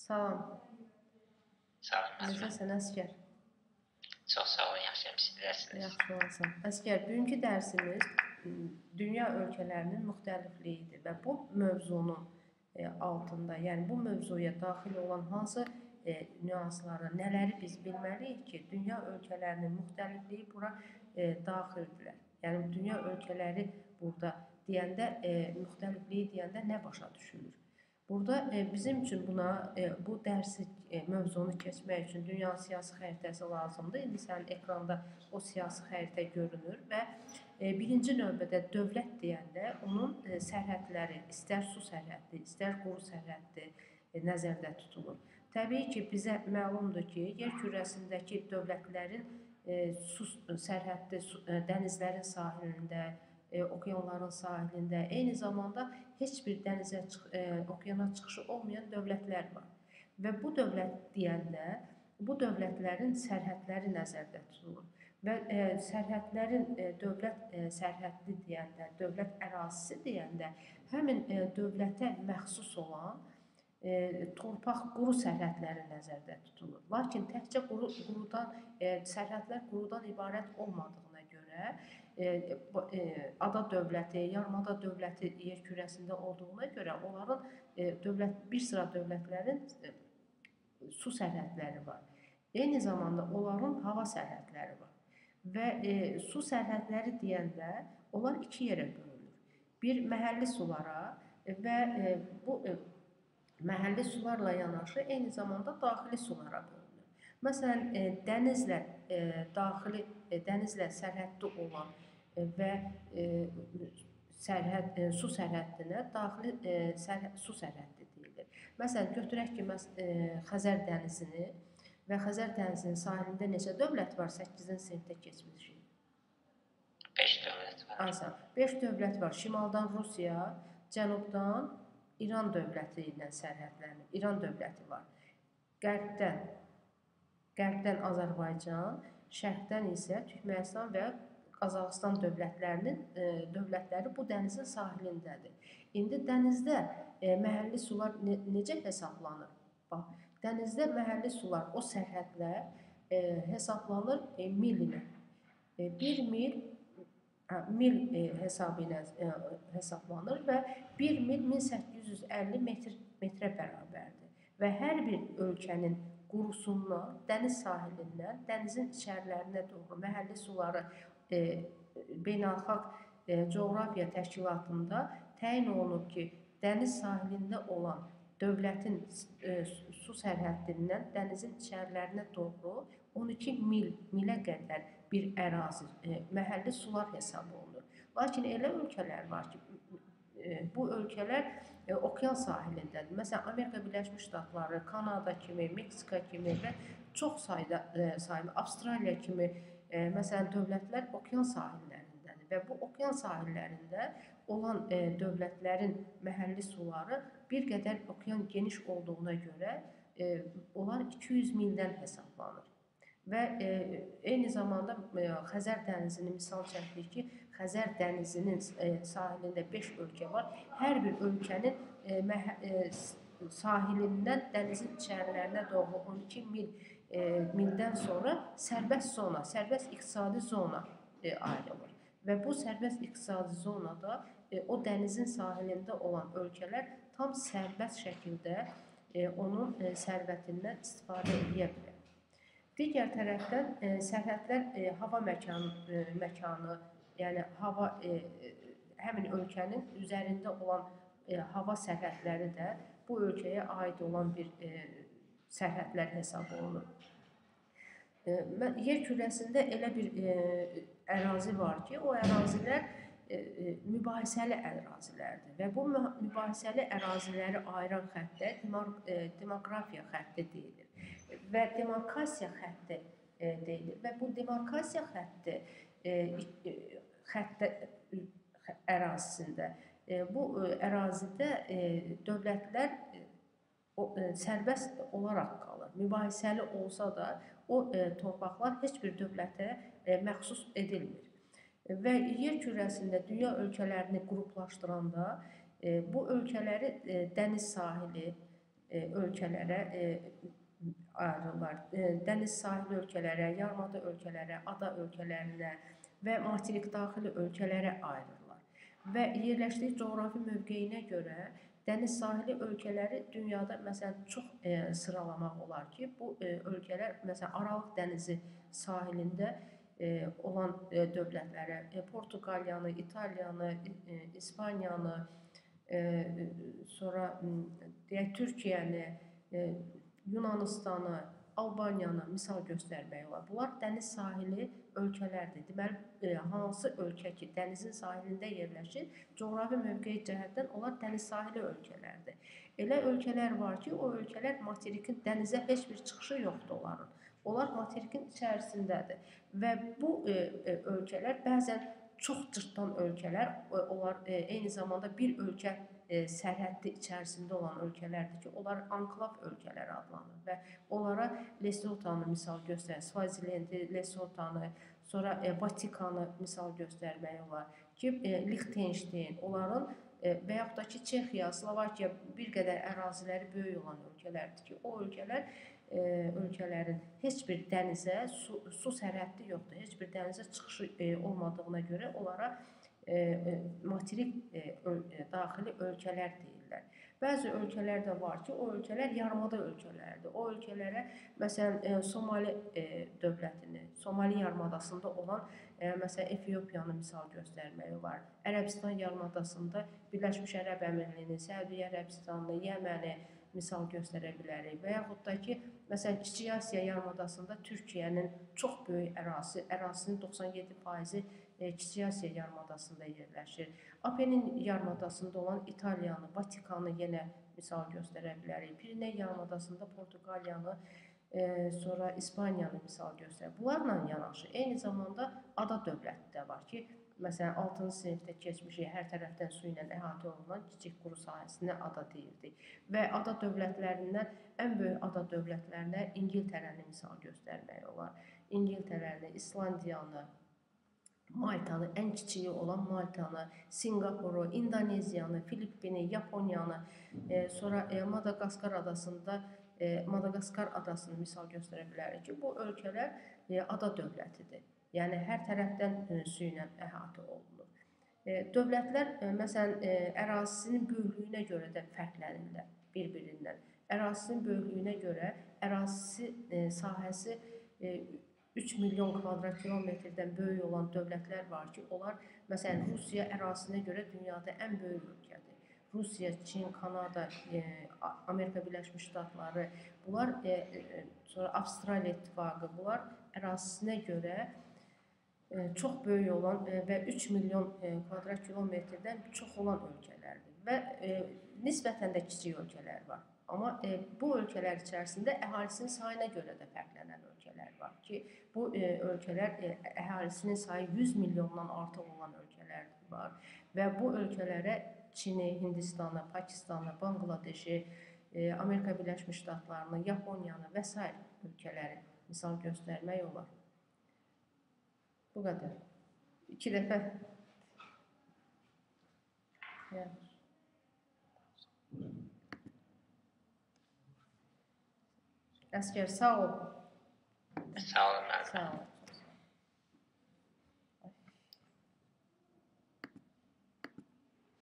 Salam. Salam Nazlı. Necəsən Əsgər? Çox sağ olun, yaxşıyam. Siz nəsiniz? Yaxşı olsun. Əsgər, bugünkü dərsimiz dünya ölkələrinin müxtəlifliyidir və bu mövzunun altında, yəni bu mövzuya daxil olan hansı nüansları, nələri biz bilməliyik ki, dünya ölkələrinin müxtəlifliyi bura daxildirlər. Yəni dünya ölkələri burada deyəndə, müxtəlifliyi deyəndə nə başa düşülür? Burada bizim üçün buna, bu dərsi, mövzunu keçmək üçün dünyanın siyasi xəritəsi lazımdır. İndi sənin ekranda o siyasi xəritə görünür və birinci növbədə dövlət deyəndə onun sərhədləri, istər su sərhəddi, istər quru sərhəddi nəzərdə tutulur. Təbii ki, bizə məlumdur ki, yer kürəsindəki dövlətlərin su sərhəddi, dənizlərin sahilində, okeanların sahilində, eyni zamanda heç bir dənizə, okeana çıxışı olmayan dövlətlər var. Və bu dövlət deyəndə, bu dövlətlərin sərhədləri nəzərdə tutulur. Və sərhədlərin, dövlət sərhədli deyəndə, dövlət ərazisi deyəndə, həmin dövlətə məxsus olan torpaq quru sərhədləri nəzərdə tutulur. Lakin təkcə qurudan, sərhədlər qurudan ibarət olmadığına görə, ada dövləti, yarımada dövləti yer kürəsində olduğuna görə onların bir sıra dövlətlərin su sərhədləri var. Eyni zamanda onların hava sərhədləri var. Və su sərhədləri deyəndə onlar iki yerə bölünür. Bir, məhəlli sulara və bu məhəlli sularla yanaşı eyni zamanda daxili sulara bölünür. Məsələn, dənizlə daxili, dənizlə sərhədli olan və su sərhəddinə daxili su sərhəddi deyilir. Məsələn, götürək ki, Xəzər dənizini və Xəzər dənizinin sahilində neçə dövlət var? 8-ci sinifdə keçmişik. 5 dövlət var. Aysan, 5 dövlət var. Şimaldan Rusiya, cənubdan İran dövləti ilə sərhədlənir. İran dövləti var. Qərbdən Azərbaycan, şərqdən isə Türkmənistan və Qazaxıstan dövlətləri bu dənizin sahilindədir. İndi dənizdə məhəlli sular necə hesablanır? Bax, dənizdə məhəlli sular, o sərhədlər hesablanır mil ilə. Bir mil, mil hesabı ilə hesablanır və bir mil 1850 metrə bərabərdir. Və hər bir ölkənin qurusundan, dəniz sahilindən, dənizin içərilərinə doğru məhəlli suları beynəlxalq coğrafiya təşkilatında təyin olunub ki, dəniz sahilində olan dövlətin su sərhəddindən dənizin içərilərinə doğru 12 milə qədər bir ərazi, məhəlli sular hesab olunur. Lakin elə ölkələr var ki, bu ölkələr okean sahilindədir. Məsələn, Amerika Birləşmiş Ştatları, Kanada kimi, Meksika kimi və çox sayda Avstraliya kimi məsələn, dövlətlər okean sahillərindədir və bu okean sahillərində olan dövlətlərin məhəlli suları bir qədər okean geniş olduğuna görə onlar 200 mildən hesablanır. Və eyni zamanda Xəzər dənizini misal çəkdik ki, Xəzər dənizinin sahilində 5 ölkə var. Hər bir ölkənin sahilindən dənizin içərilərinə doğru 12 mildən sonra sərbəst zona, sərbəst iqtisadi zona ayrılır. Və bu sərbəst iqtisadi zonada o dənizin sahilində olan ölkələr tam sərbəst şəkildə onun sərvətindən istifadə edə bilər. Digər tərəfdən sərhədlər hava məkanı, yəni hava həmin ölkənin üzərində olan hava sərhədləri də bu ölkəyə aid olan bir sərhədlər hesab olunur. Yer kürəsində elə bir ərazi var ki, o ərazilər mübahisəli ərazilərdir və bu mübahisəli əraziləri ayıran xəttə demografiya xətti deyilir və demarkasiya xətti deyilir və bu demarkasiya xətti ərazisində bu ərazidə dövlətlər sərbəst olaraq qalır. Mübahisəli olsa da o torpaqlar heç bir dövlətə məxsus edilmir. Və yer kürəsində dünya ölkələrini qruplaşdıranda bu ölkələri dəniz sahili, ölkələrə ayrılırlar. Dəniz sahili ölkələrə, yarımada ölkələrə, ada ölkələrinə və materik daxili ölkələrə ayrılırlar. Və yerləşdiyi coğrafi mövqeyinə görə dəniz sahili ölkələri dünyada məsələn çox sıralamaq olar ki, bu ölkələr məsələn Aralıq dənizi sahilində olan dövlətlərə, Portuqaliyanı, İtaliyanı, İspaniyanı, sonra deyək Türkiyəni, Yunanistanı, Albaniyanı misal göstərmək olar. Bunlar dəniz sahili ölkələrdir. Deməli, hansı ölkə ki, dənizin sahilində yerləşir, coğrafi mövqeyi cəhətdən onlar dəniz sahili ölkələrdir. Elə ölkələr var ki, o ölkələr materikin dənizə heç bir çıxışı yoxdur onların. Onlar materikin içərisindədir. Və bu ölkələr bəzən çox cırtdan ölkələr, onlar eyni zamanda bir ölkə sərhəddi içərisində olan ölkələrdir ki, onlar anklav ölkələr adlanır və onlara Lesotanı misal göstərir, Svazilendi, Lesotanı, sonra Vatikanı misal göstərmək olar ki, Liechtenstein, onların və yaxud da ki, Çexiya, Slovakiya bir qədər əraziləri böyük olan ölkələrdir ki, o ölkələr ölkələrin heç bir dənizə su sərhəddi yoxdur, heç bir dənizə çıxışı olmadığına görə onlara materik daxili ölkələr deyirlər. Bəzi ölkələr də var ki, o ölkələr yarımada ölkələrdir. O ölkələrə, məsələn, Somali dövlətini, Somali yarımadasında olan, məsələn, Efiopiyanı misal göstərmək olar. Ərəbistan yarımadasında Birləşmiş Ərəb Əmirliyini, Səudiyyə Ərəbistanını, Yəməni misal göstərə bilərik. Və yaxud da ki, məsələn, Kiçik Asiya yarımadasında Türkiyənin çox böyük ərazisi, ərazisinin 97%-i Kiçik Asiya yarımadasında yerləşir. Apenin yarımadasında olan İtaliyanı, Vatikanı yenə misal göstərə bilərik. Piriney yarımadasında Portuqaliyanı, sonra İspaniyanı misal göstərə. Bunlarla yanaşı, eyni zamanda ada dövləti də var ki, məsələn, 6-cı sinifdə keçmişik, hər tərəfdən su ilə əhatə olunan kiçik quru sahəsinə ada deyirdik. Və ada dövlətlərindən, ən böyük ada dövlətlərinə İngiltərəni misal göstərmək olar. İngiltərəni, İslandiyanı, Maltanı, ən kiçiyi olan Maltanı, Singapuru, İndoneziyanı, Filippini, Yaponiyanı, sonra Madagaskar adasında Madagaskar adasını misal göstərə bilərik ki, bu ölkələr ada dövlətidir. Yəni, hər tərəfdən su ilə əhatə olunur. Dövlətlər, məsələn, ərazisinin böyüklüyünə görə də fərqlənirlər bir-birindən. Ərazisinin böyüklüyünə görə ərazisi sahəsi 3 milyon kvadrat kilometrdən böyük olan dövlətlər var ki, onlar, məsələn, Rusiya ərazisinə görə dünyada ən böyük ölkədir. Rusiya, Çin, Kanada, Amerika Birləşmiş Ştatları, bunlar, sonra Avstraliya İttifaqı, bunlar ərazisinə görə çox böyük olan və 3 milyon kvadrat kilometrdən çox olan ölkələrdir və nisbətən də kiçik ölkələr var. Amma bu ölkələr içərisində əhalisinin sayına görə də fərqlənən ölkələr var ki, bu ölkələr əhalisinin sayı 100 milyondan artıq olan ölkələr var və bu ölkələrə Çini, Hindistanı, Pakistanı, Bangladeşi, Amerika Birləşmiş Ştatlarını, Yaponiyanı və sair ölkələri misal göstərmək olar. Bu qədər. 2 dəfə. Əsgər, sağ ol. Sağ olun, müəllim. Sağ ol.